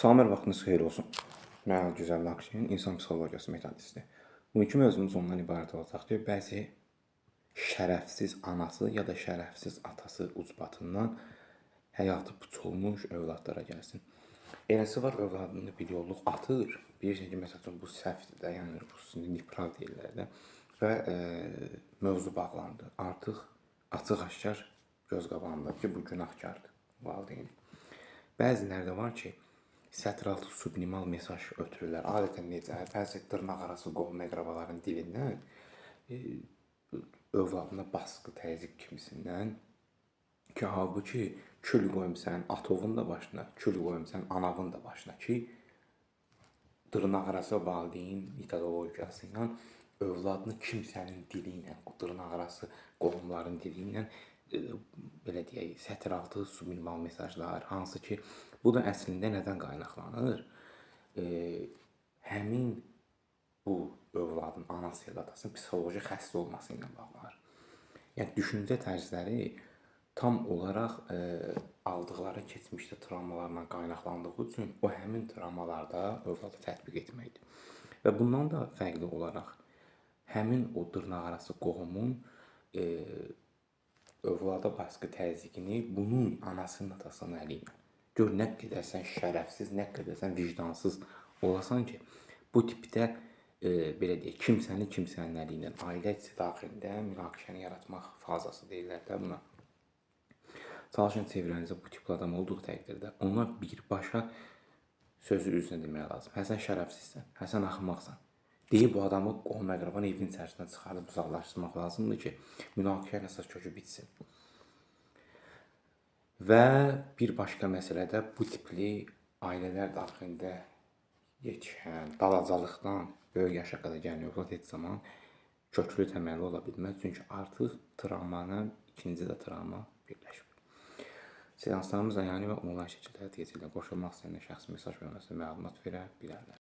Salam, hər vaxtınız xeyir olsun. Mən Gözəl Nakşin, insan psixologiyası metodisti. Bugünkü mövzumuz ondan ibarət olacaq ki, bəzi şərəfsiz anası ya da şərəfsiz atası ucbatından həyatı puç olmuş övladlara gəlsin. Eləsi var, övladını bir yolluq atır. Bilirsən ki, məsəl üçün bu səhvdir də, yəni bu niprav deyirlər də və mövzu bağlandı. Artıq açıq-aşkar göz qabağındadır ki, bu günahkardır valideyn. Bəziləri də var ki, sətiraltı subliminal mesaj ötürürlər. Adətən necə? Bəzi dırnaqarası qohum-əqrabaların dilindən övladına baskı, təzyiq kimisindən ki, halbuki kül qoymusan atovun da başına, kül qoymusan anavın da başına ki, dırnaqarası valideyn metodologiyası ilə övladını kimsənin dili ilə, dırnaqarası qohumların dili ilə belə deyək, sətiraltı subliminal mesajlar, hansı ki, bu da əslində nədən qaynaqlanır? Həmin bu övladın anası ya da atasının psixoloji xəstə olması ilə bağlanır. Yəni düşüncə tərzləri tam olaraq aldıqları keçmişdə travmalarla qaynaqlandığı üçün o həmin travmalarda övlada tətbiq etməkdir. Və bundan da fərqli olaraq həmin o dırnaqarası qohumun övlada baskı təzyiqini bunun anasının, atasının əli ilə. Gör nə qədər sən şərəfsiz, nə qədər sən vicdansız olasan ki, bu tipdə belə deyək, kimsəni kimsənin əli ilə ailə içi daxilində münaqişəni yaratmaq fazası deyirlər də buna. Çalışın çevrənizdə bu tipli adam olduğu təqdirdə ona birbaşa sözü üzünə demək lazım. Hə sən şərəfsizsən, hə sən axmaqsan. Deyib bu adamı qohum-əqrabanı evin içərisindən çıxardıb uzaqlaşdırmaq lazımdır ki, münaqişənin əsas kökü bitsin. Və bir başqa məsələ də bu tipli ailələr daxilində yetişən, balacalıqdan böyük yaşa qədər gələn övlad heç zaman köklü təməlli ola bilməz. Çünki artıq travmanın ikinci də travma birləşib. Seanslarımız əyani və onlayn şəkildə həyata keçirilir. Qoşulmaq istəyənlər şəxsi mesaj bölməsinə məlumat verə bilərlər.